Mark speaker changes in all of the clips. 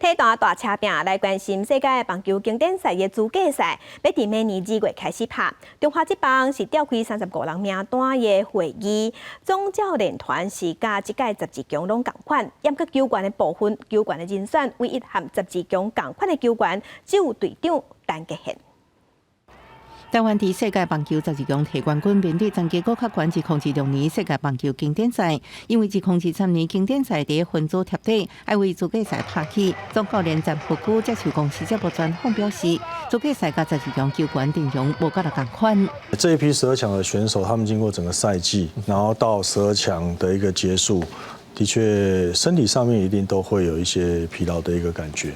Speaker 1: 體壇大車拼來關心世界棒球經典賽的資格賽，欲佇明年2月開始拍。中華職棒是召開35人名單的會議，總教練團是佮這屆12強攏仝款，毋過球員的部分，球員的人選唯一和12強仝款的球員，只有隊長陳傑憲。
Speaker 2: 台灣佇世界棒球十二強提冠軍，面對層級閣較懸2026年世界棒球經典賽，因為2023年經典賽佇分組貼底，愛為資格賽拍氣。總教練陳福久接受公視節目專訪表示，資格賽佮十二強球員陣容無佮人仝款。
Speaker 3: 這一批十二強的選手，他們經過整個賽季，然後到十二強的一個結束，的確身體上面一定都會有一些疲勞的一個感覺。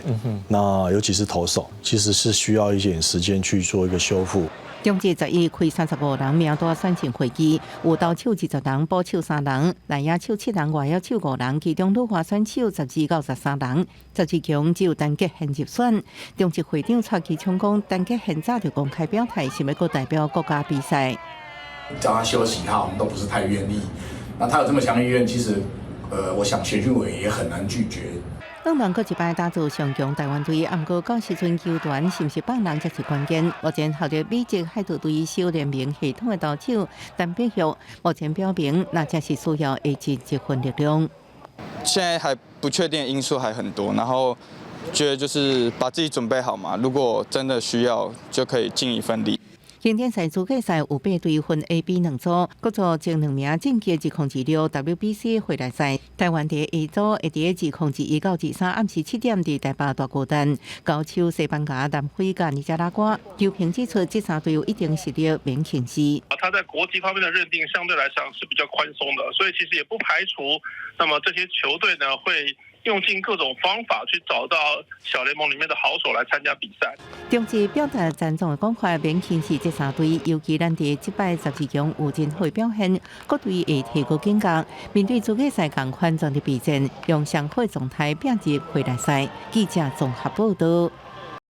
Speaker 3: 那尤其是投手，其實是需要一點時間去做一個修復。
Speaker 2: 中職11開35人名單選前會議，有投手20人，捕手三人，內野手七人，外野手五人，其中女華選手12到13人。十二強只有陳傑憲入選。中職會長蔡其昌講，陳傑憲早就公開表態，想欲閣代表國家比賽。
Speaker 4: 叫他休息，他好像都不是太願意。那他有這麼強意願，其實，我想選訓委也很難拒絕。
Speaker 2: 澳門閣一擺打造上強台灣隊，毋過到時陣球團是毋是放人才是關鍵。目前效力美職海盜隊小聯盟系統的投手陳柏旭，目前表明，若真是需要會盡這份力量。
Speaker 5: 現在還不確定因素還很多，然後覺得就是把自己準備好嘛，如果真的需要，就可以盡一份力。
Speaker 2: 經典賽資格賽有八隊分 A、B 兩組，各組前兩名晉級2026 WBC 回來賽。台灣佇 A 組會佇2021到23暗時7點佇台北大巨蛋，交手西班牙、南非佮尼加拉瓜。球評指出，這三隊有一定實力，免輕視。
Speaker 6: 他在國際方面的認定相對來講是比較寬鬆的，所以其實也不排除，那麼這些球隊呢會用盡各種方法去找到小聯盟裡面的好手來參加比賽。
Speaker 2: 中職表達贊同的講法，免輕視這三隊，尤其咱佇這擺十二強有真好表現，各隊會提高警覺，面對資格賽仝款全力備戰，用上好狀態拼入回來賽。記者綜合報道。